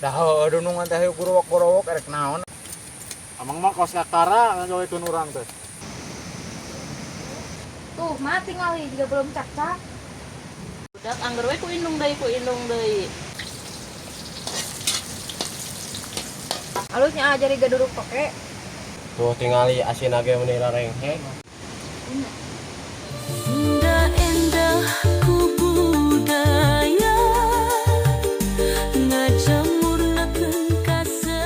Dah heueuh dunungan teh hayu gurowok-gorowok erek naon. Amang mah kos kakara ngagawekeun urang teh. Tuh, mah tingali juga belum cakcak. Budak angger we ku indung deui ku indung deui. Alusnya aja jari gaduruk toke. Tuh tingali asin ge meuni rarenghek. Indah-indah ku budaya ngajamurnakeun kasenian.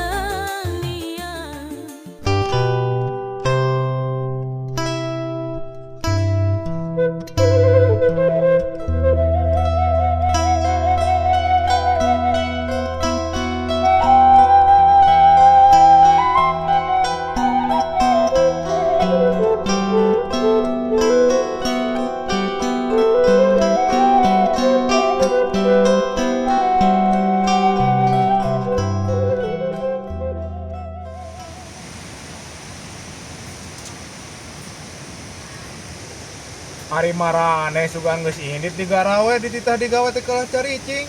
Ari maraneh sugan geus indit digarawe dititah digawe teh kalah caricing.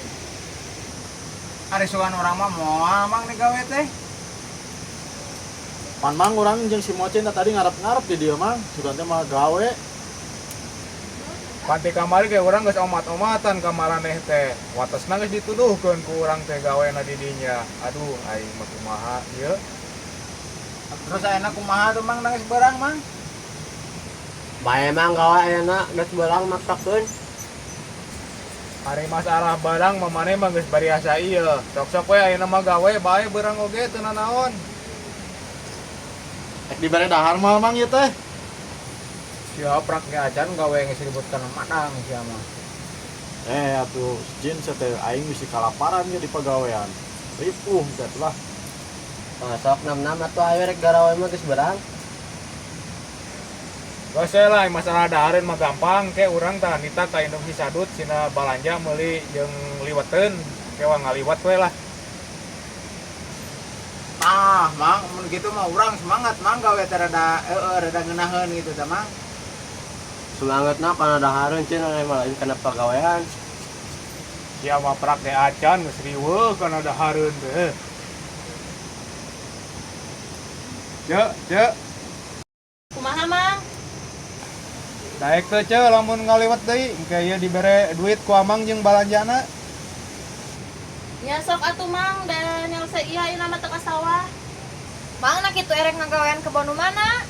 Ari sugan urang mah moal mang digawe teh. Pan mang urang jeung si Mocin tadi ngarep-ngarep di dieu mang, sugan teh mah gawe. Panti kamari ge urang geus omat-omatan ka maraneh teh. Watesna geus dituduhkeun ku urang teh gawena di dinya. Aduh, aing mah kumaha ieu. Terus ayeuna kumaha tuh mang geus beurang mang? Bae mang gawe ayeuna geus beurang maksakeun. Ari masalah barang mah maneh mah geus bariasa ieu. Sok-sok we ayeuna mah gawe bae beurang oge teu nanaon. Ek dibere dahar mah mang ieu teh. Sia prak ge acan gawe geus ribut kana madang sia mah. Atuh jin teh aing bisi kalaparan ge di pagawean. Ripuh teh lah. Sok nam-nam atuh ayo rek garawe mah geus beurang. Geus lah masalah dahareun mah gampang ke urang tah nita ka indung si Sadut sina balanja meuli jeung liweteun ke wa ngaliwet we lah. Tah, mang mun kitu mah urang semangat mang gawe teh rada heueuh rada ngeunaheun gitu teh mang. Semangatna kana dahareun cenah mah lain kana pagawean. Sia mah prak ge acan geus riweuh kana dahareun teh. Ceu, ceu. Kumaha mang? Daek teh ceu lamun ngaliwet deui engke ieu dibere duit ku amang jeung balanjana. Nya sok atuh mang da nyelesai ieu ayeuna mah teu ka sawah. Mang na kitu erek ngagawean kebon nu mana?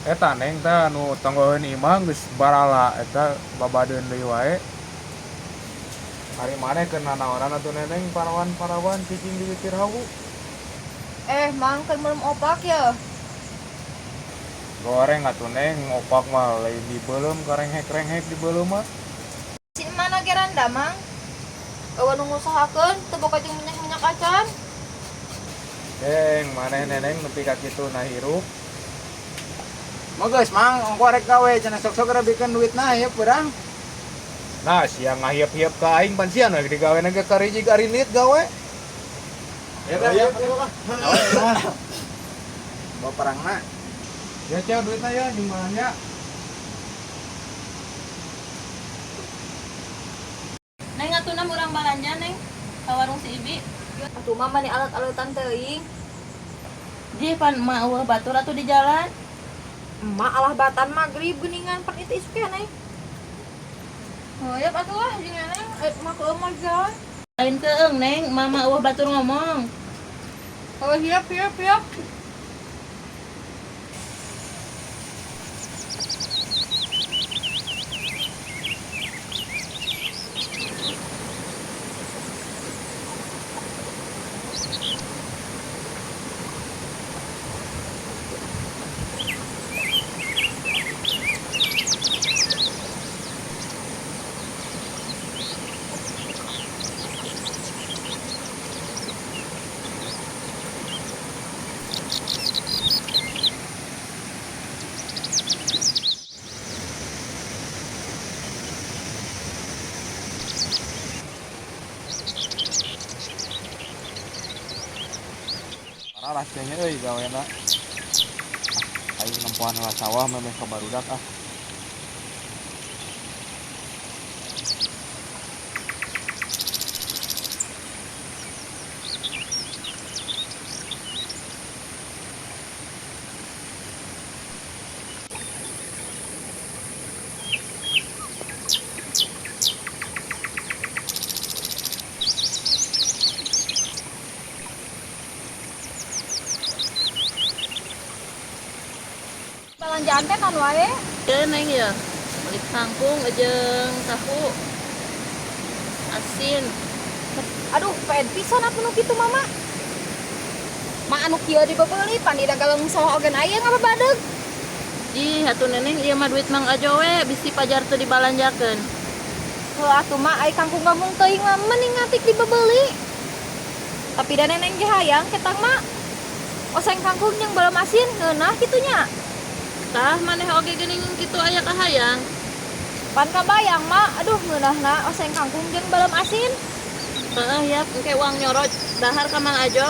Eta neng teh anu tonggoheun imah geus barala eta babadeun deui wae. Ari maneh keur nanaonan atuh neneng parawan-parawan cicing di witir hawu. Mang keur meureum opak ya. Goreng atuh neng opak mah lain dibeuleum karenghek-renghek dibeuleum mah. Si mana ge randa mang? Eueuh nu ngusahakeun teu boga jeung minyak-minyak acan. Neng, maneh neneng nepi ka kitu na hirup. Mah geus mang, ongko rek gawe cenah sok-sok rabikeun duitna ieu beurang. Nah, sia ngahieup-hieup ka aing pan sia nu digawe na ge karijig arinit gawe. Ya ya. Bawa perangna. Ya ceu duitna ya jeung balanja. Neng atuh nam urang balanja neng ka warung si Ibi. Atuh mah mani alat-alatan teuing. Ji pan emak eueuh batur atuh di jalan. Emak alah batan magrib geuningan pan itu isuk ya neng. Hoyop atuh lah jeung neng, mah keung mah jalan. Lain keung neng, mama eueuh batur ngomong. Oh hiap hiap hiap. Parah kayaknya euy gawena. Ah, aing nempoan heula sawah memeh ka barudak ah. Daharan teh naon wae? Ieu Neng ya. Meuli kangkung jeung tahu asin. Aduh, paed pisan atuh nu kitu mama. Ma anu kieu dibebeuli pan di dagang sawah oge aya ngababadeg. Ih, atuh Neneng ieu mah duit Mang Ajo we bisi pajar teu dibalanjakeun. Heuh atuh mah ai kangkung gambung teuing mah mending ngatik dibebeli. Tapi da Neneng ge hayang ketang mah. Oseng kangkung jeung balem asin ngeunah kitu nya. Tah maneh oge geuning kitu aya kahayang. Pan kabayang mah, aduh ngeunahna oseng kangkung jeung balem asin. Heeh ya, engke uang nyorot dahar ka Mang Ajo.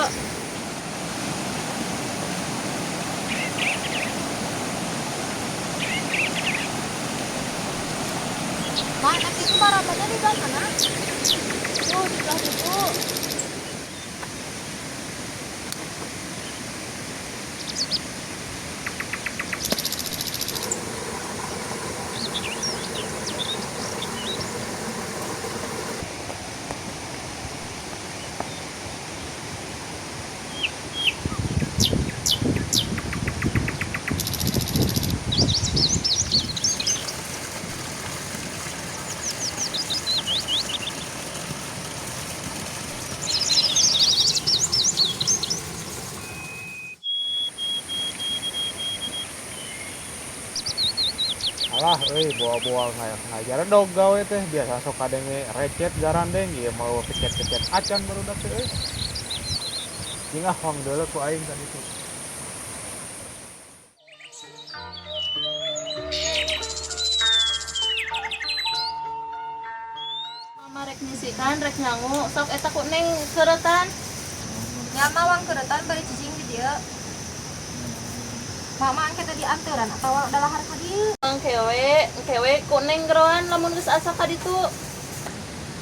Mak, tapi itu barabannya di belah mana? Tuh, di belah situ. Alah euy bawa-bawa ngajar dog gawe teh biasa sok kadenge recet garandeng ieu mau kecet-kecet acan barudak teh euy. Jeung ah hoang deuleu ku aing tadi tuh. Mama rek nyisikan, rek nyangu, sok eta ku Neng seuretan. Nya mah wang keuretan bari cicing di dieu. Mama engke teh dianteuran atawa dalahar ka dieu? Engke we ku Neng geroan lamun geus asa ka ditu.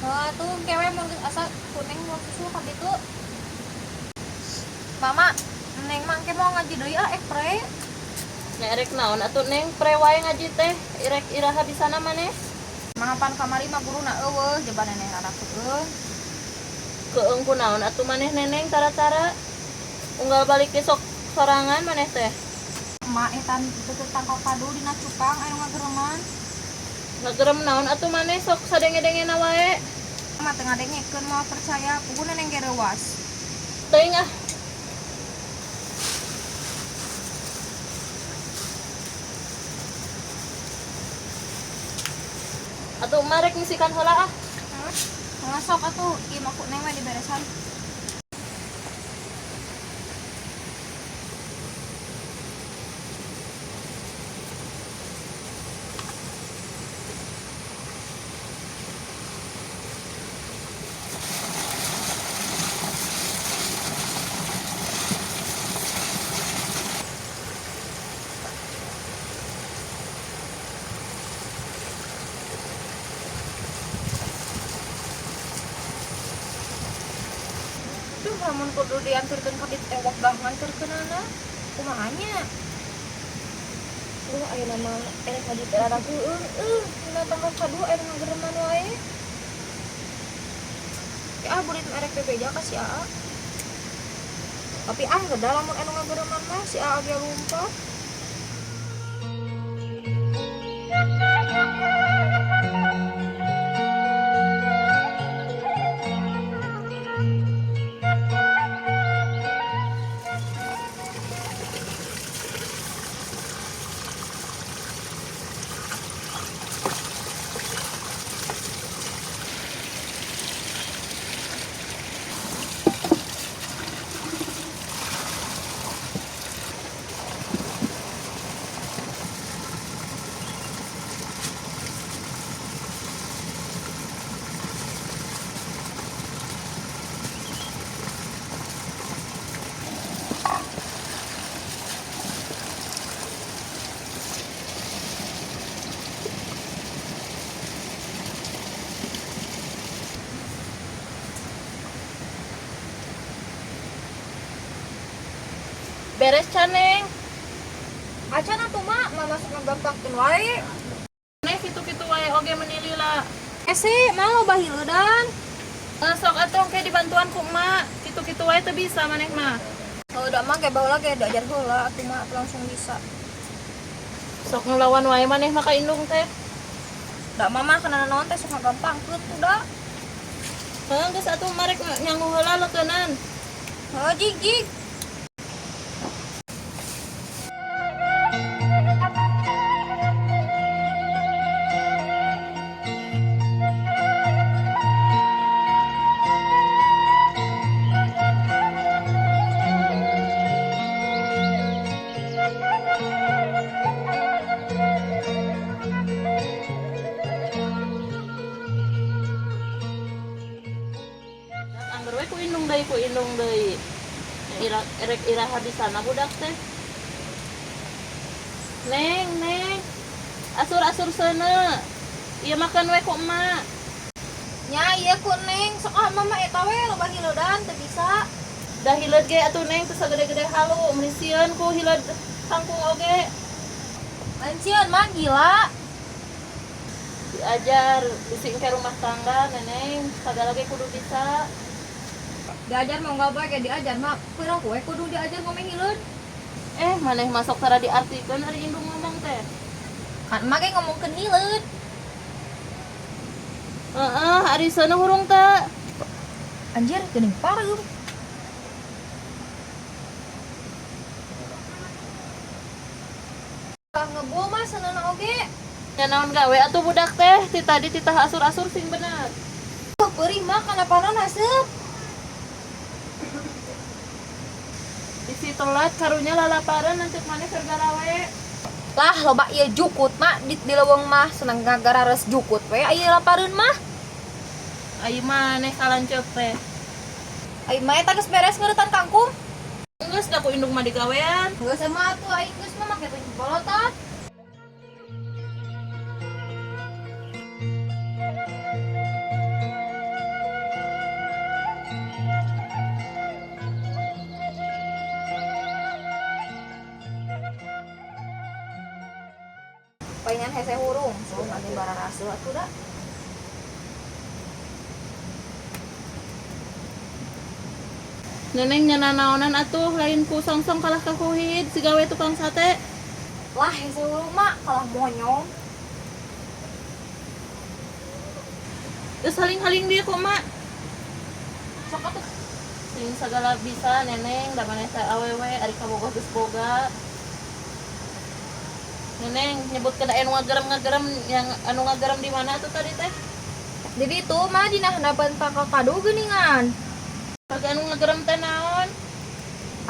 Heuh atuh engke we mun geus asa ku Neng mau susul ka ditu. Mama, Neng mah engke mau ngaji deui ah pre. Nya erek naon atuh Neng pre wae ngaji teh, irek iraha bisana maneh. Mahapan kamari mah guruna eueuh jaba neneng rada keueung. Keueung ku naon atuh maneh Neneng tara-tara. Unggal balik ge sok sorangan maneh teh. Emak eta teu tangkal padu dina cupang anu ngagereman. Ngagerem naon atuh maneh sok sadenge-dengena wae. Emak teu ngadengekeun moal percaya, puguh Neneng ge reuas. Teuing ah. Atuh emak rek ngisikan heula ah. Heeh, sok atuh ieu mah ku Neng we diberesan. Duh, lamun kudu dianturkeun ka ditu teh wegah nganturkeunana. Kumaha nya? Duh, ayeuna mah erek ngaji teh rada keueung eueuh, dina tangkal kadua aya ngagereman wae. Ya ah burit mah erek bebeja ka si Aa. Tapi ah gedah lamun anu ngagereman mah si Aa ge lumpat. Beres can Neng. Acan atuh mak, mama sok ngagampangkeun wae. Neng kitu-kitu wae oge meuni lila. Ese, mah loba hileudan. Sok atuh engke dibantuan ku emak. Kitu-kitu wae teu bisa maneh mah. Kalau udah mah ge baheula ge diajar heula atuh mah langsung bisa. Sok ngelawan wae maneh mah ka indung teh. Da mama kana naon teh sok ngagampangkeun tuh da. Heuh geus atuh marek nyangu heula leukeunan. Heuh jig jig. Angger we ku indung deui ku indung deui. Ira erek iraha bisana budak teh. Neng, neng. Asur-asur seuneu. Ieu makan we ku emak. Nya ieu ku Neng, sok ah mama eta we loba hileudan teu bisa. Da hileud ge atuh Neng teu sagede-gede halu, meuni sieun ku hileud kangkung oge. Lain sieun mah gila. Diajar bisi engke rumah tangga neneng, sagala ge kudu bisa. Diajar mah unggal bae ge diajar mah peureuk we kudu diajar ngomong hileud. Eh, maneh masuk tara diartikeun ari indung ngomong teh. Kan emak ge ngomongkeun hileud. Heeh, ari seuneu hurung teu. Anjir, geuning pareum. Ah ngebul mah seuneuna oge. Nya naon gawe atuh budak teh, ti tadi titah asur-asur sing bener. Tuh peurih mah kana panon haseup. Bisi telat karunya lalaparan lanceuk maneh keur garawe. Lah loba ieu jukut mah di leuweung mah seneng ngagarares jukut we aya lapareun mah. Ai maneh ka lanceuk teh. Ai mah eta geus beres ngeuretan kangkung. Geus da ku indung mah digawean. Geus mah atuh aing geus mah make baju bolotot. Palingan hese hurung, so ane bararaseuh atuh da. Neneng nya nanaonan atuh lain ku songsong kalah ka kuhid si gawe tukang sate. Lah hese hurung mah kalah monyong. Geus haling-haling dia kok mak. Sok atuh Sing sagala bisa neneng da maneh teh awewe ari kabogoh geus boga. Neneng nyebutkeun aya nu ngagerem-ngagerem yang anu ngagerem di mana tuh tadi teh? Di ditu mah dina handapeun pangkal kadu geuningan. Pake anu ngagerem teh naon?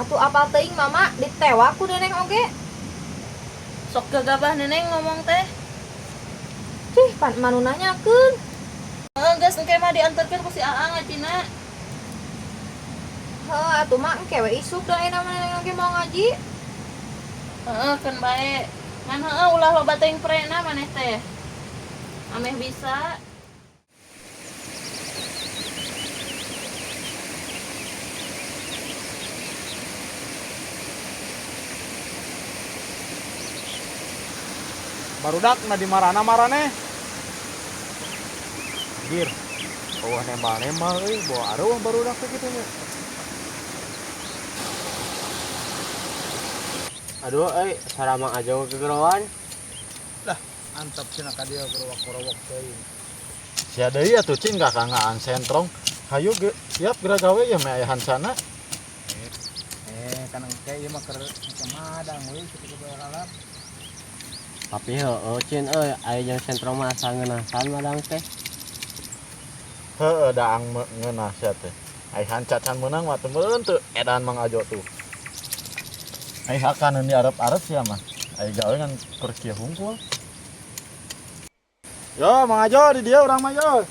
Atuh apal teuing mama ditewak ku neneng oge. Sok gagabah neneng ngomong teh. Cih, pan manu nanyakeun. Heeh, geus engke mah dianterkeun ku si Aa ngajina. Heuh, atuh mah engke we isuk da ayeuna mah neneng oge mau ngaji. Heeh, keun bae. Ngan heeh ulah loba teuing prena maneh teh. Ameh bisa. Barudak na di marana maraneh. Anjir. Eueuh nembal-nembal euy, bawa areuh barudak teh kitu nya. Aduh euy, saramang aja gegeroan. Lah, antep cenah ka dieu gerowak-gerowok teuing. Sia deui atuh cing ka kangaan sentrong. Hayu ge, siap geura gawe ya meh aya hansana. Eh, kan engke ieu mah keur engke madang we kitu ge lalap. Tapi heueuh cin euy, aya jeung sentrong mah asa ngeunasan madang teh. Heueuh daang ngeunah sia teh. Ai hanca can meunang mah teu meureun teu edan Mang Ajo tuh. Ai hakaneun diarep-arep sia mah. Ai gawe ngan keur kieu hungkul. Yo Mang Ajo di dieu urang mah yo.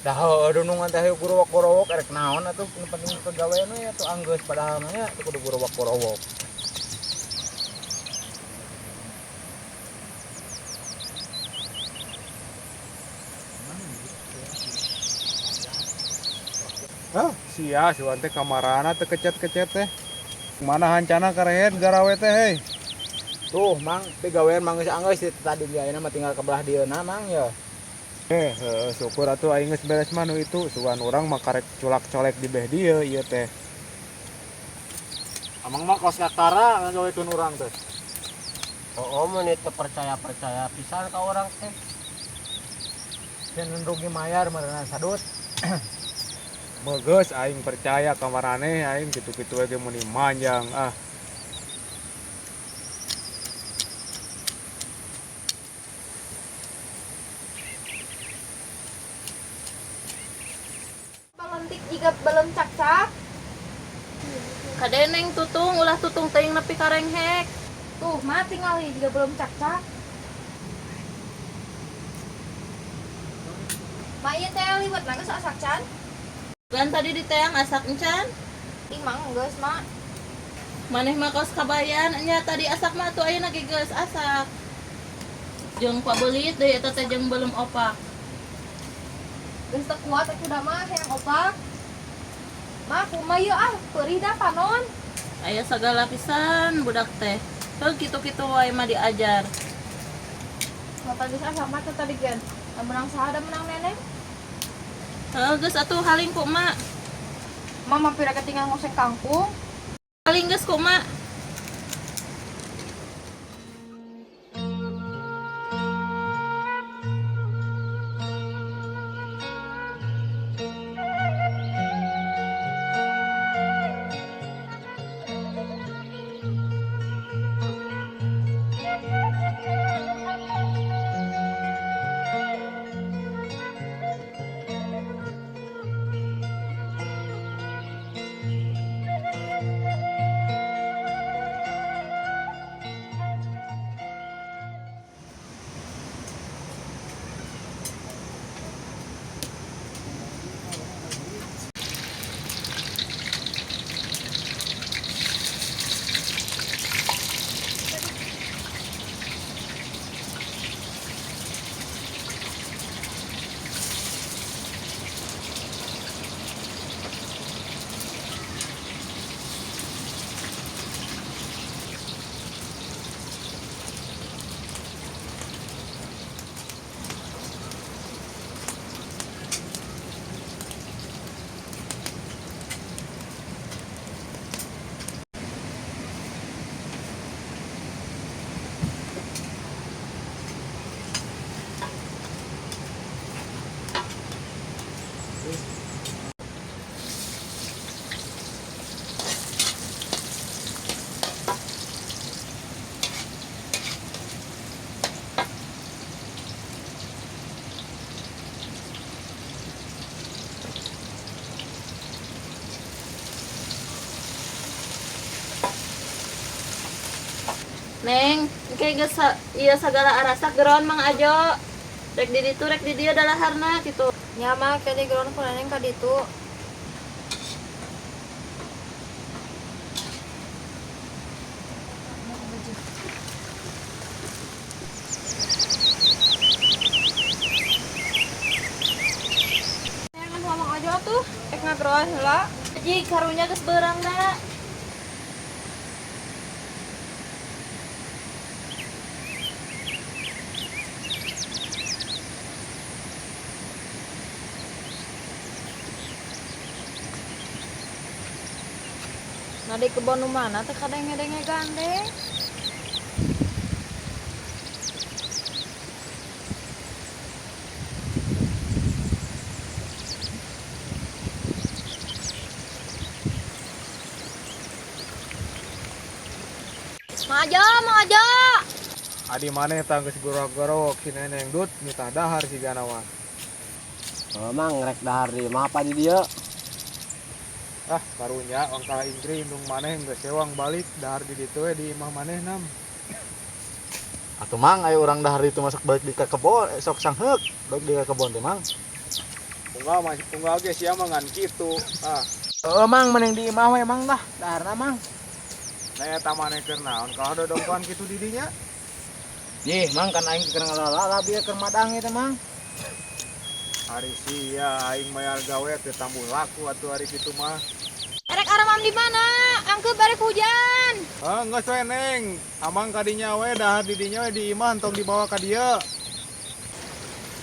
Dah heueuh dunungan teh gurowok-gorowok erek naon atuh nu penting pegawean we atuh anggeus padahal mah nya teu kudu gurowok-gorowok. Hah, sia si Wan teh kamarana teu kecet-kecet teh. Mana hancana karehet garawe teh hei. Tuh Mang, pigawean Mang geus anggeus tadi ge ayeuna mah tinggal ke belah dieuna Mang ya. Heueuh, syukur atuh aing geus beres mah nu itu. Sugan urang mah karek culak-colek di beh dieu ieu teh. Amang mah kos kakara ngagawekeun urang teh. Oh, mun teu percaya-percaya pisan ka urang teh. Sieun rugi mayar meureunna sadut. Bagus aing percaya ka maraneh aing kitu-kitu we ge meuni manjang ah. Balentik jiga belum cakcak. Kade neng tutung ulah tutung teuing nepi ka renghek. Tuh, mah tingali juga belum cakcak. Ma ieu teh liwet na geus asak can. Gan tadi diteang asak encan. Imang geus mak. Maneh mah kaos kabayan nya tadi asak mah atuh ayeuna ge geus asak. Jeung pabeulit deui eta teh jeung belum opak. Geus teu kuat aku da mah hayang opak. Ma kumaha ieu ah, peurih da panon. Aya sagala pisan budak teh. Heuh kitu-kitu wae mah diajar. Bapak geus asak mah teh tadi gen. Da menang saha da menang neneng. Heuh geus atuh haling ku emak. Ma mampir ketinggal ngoseng kangkung. Haling geus ku emak. Neng, engke geus ieu sagala arasak geroan Mang Ajo. Rek di ditu rek di dieu dalaharna kitu. Nya mah kene geroan ku neneng ka ditu. Neneng sama Mang Ajo tuh rek ngageroan heula. Ji karunya geus beurang da. Nah di kebon nu mana teh kadenge-denge gandeng. Mang Ajo, Mang Ajo. Adi maneh tah geus gorok-gorok si neneng dut nitah dahar sigana mah. Oh, mang rek dahar di imah apa di dieu? Ah, karunya wangkala ingri indung maneh geus sewang balik dahar di ditu we di imah maneh nam. Atuh mang ayo urang dahar itu masuk balik di ka kebon sok sangheuk dok di ka kebon teh mang. Unggal mah unggal ge sia mah ngan kitu. Ah, Heeh mang mending di imah we mang dah daharna mang. nah eta maneh keur naon kalah dodongkoan kitu di dinya. Jih mang kan aing keur ngalalala bieu keur madang ieu teh mang. Ari sia aing mayar gawe teu tambuh laku atuh ari kitu mah. Erek aramam di mana? Angkeup erek hujan. Ah, geus we neng. Amang kadinya we dahar di dinya we di imah entong dibawa ka dieu.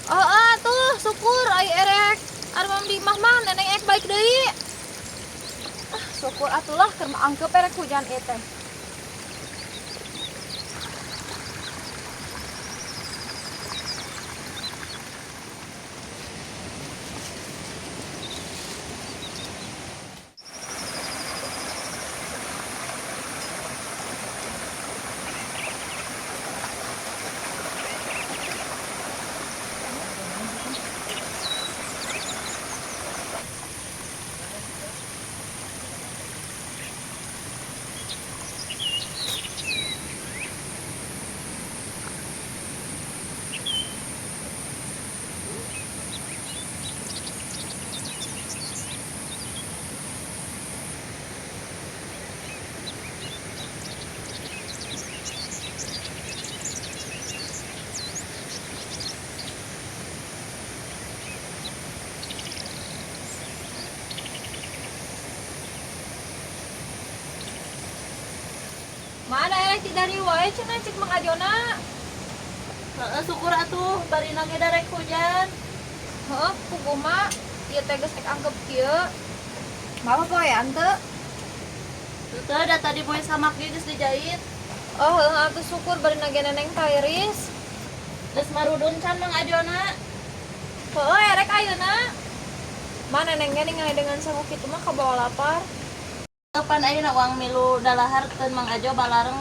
Oh, ah, tuh syukur ai erek aramam di imah mah neneng ek baik deui. Ah, syukur atulah keur mah angkeup erek hujan ieu teh. dari wae cenah cik Mang Ajona. Heeh, syukur atuh bari nage darek hujan. Heuh, kumaha ieu teh geus ek anggep kieu. Mama poean teu? Teu da tadi moe samak ge geus dijahit. Oh, heuh atuh syukur bari nage neneng tairis. Geus marudun can Mang Ajona. Heuh, erek ayeuna. Ma nenengnya ningali dengan sangu kitu mah kabawa lapar. Pan ayeuna uang milu dalahar keun Mang Ajo balareng.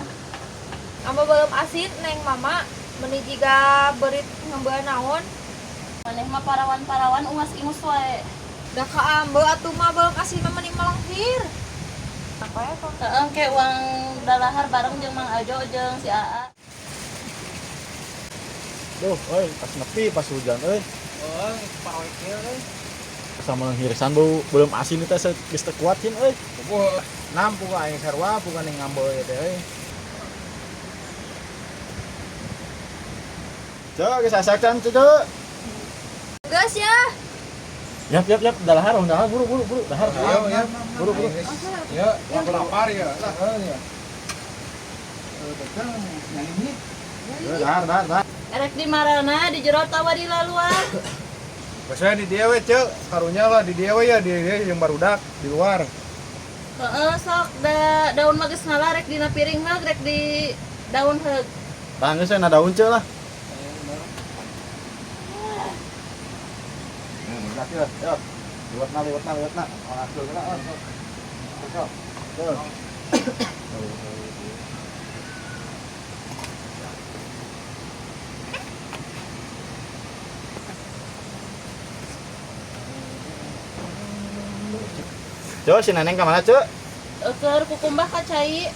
Amba belum asin neng mama meni jiga berit ngembean naon. Maneh mah parawan-parawan ungas-ingus wae. Da ka ambe atuh mah belum asin mah meni melenghir. Apa ya kok? Heeh, ke uang dalahar bareng jeung Mang Ajo jeung si Aa. Duh, euy, pas nepi pas hujan euy. Oh, paroe kieu euy. Sama hirisan bau belum asin itu teh geus teu kuat cin euy. Puguh nampu aing sarua puguh ning ngambeul ieu teh euy. Cek, geus asak can cek. Geus ya. Yap yap yap, dalahar, dahar buru buru buru, dahar. Ayo ya. Buru buru. Ya, lapar ya. Lah, Heeh ya. Ya, dahar dahar dahar. Erek di marana di jero tawa di laluan. Biasanya di dia we, Cek. Karunya lah di dia we ya, di dia yang barudak di luar. Heeh, sok da daun mah geus ngala rek dina piring mah rek di daun heug. Tah geus na daun cek lah. Nah, ya, ya. Liwatna liwatna liwatna. Orang hasil kena. Sok. Tuh. Cek, si neneng kemana cek? Eueur kukumbah ka cai.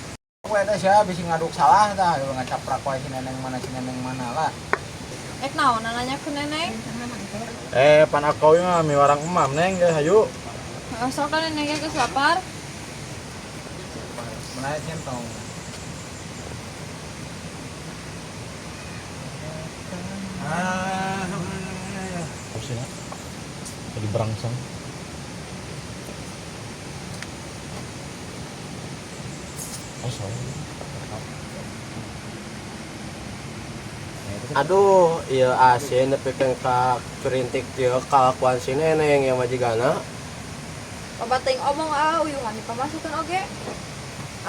Aku eta sia bisi ngaduk salah tah ngacaprak wae si neneng mana lah. Ek naon nanya ke neneng? Eh, pan aku mah miwarang emam neng, ya hayu. Heeh, sok kan neneng geus lapar. Mana centong. Ah, Apa sih, Nak? Jadi berangsang. Oh, sorry. Aduh, ieu asin nepikeun ka curintik ieu kalakuan si neneng yang majigana. Loba teuing omong ah uyuhan dipamasukeun oge.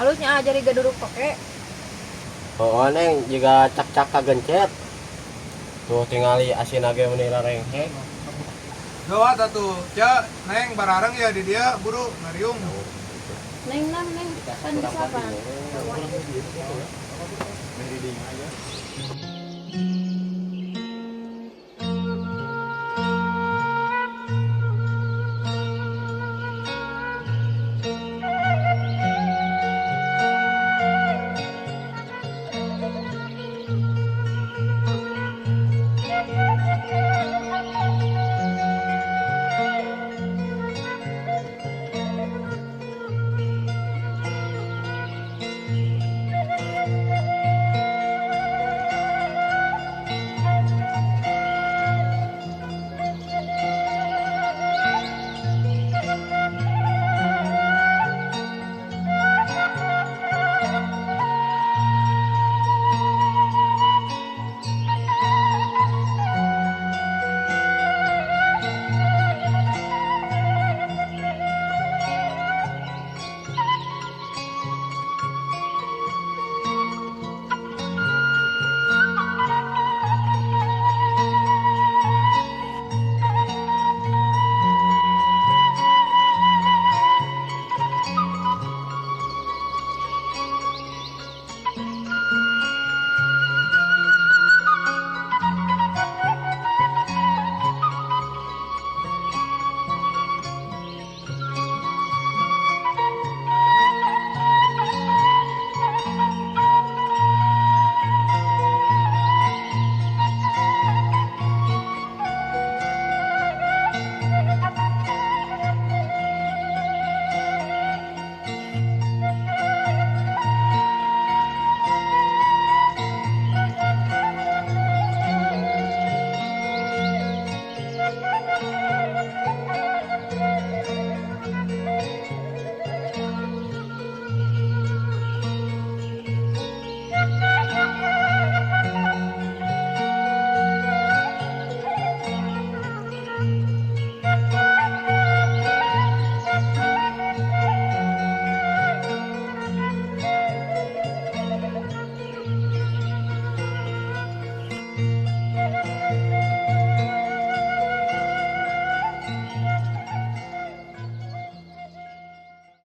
Alusnya ah jadi gaduruk toke. Oh, neng jiga cak-cak kagencet. Tuh tingali asin ge meuni rarenghe. Gawat atuh. Cek, neng barareng ya di dia buru ngariung. Neng nah neng kan bisa apa?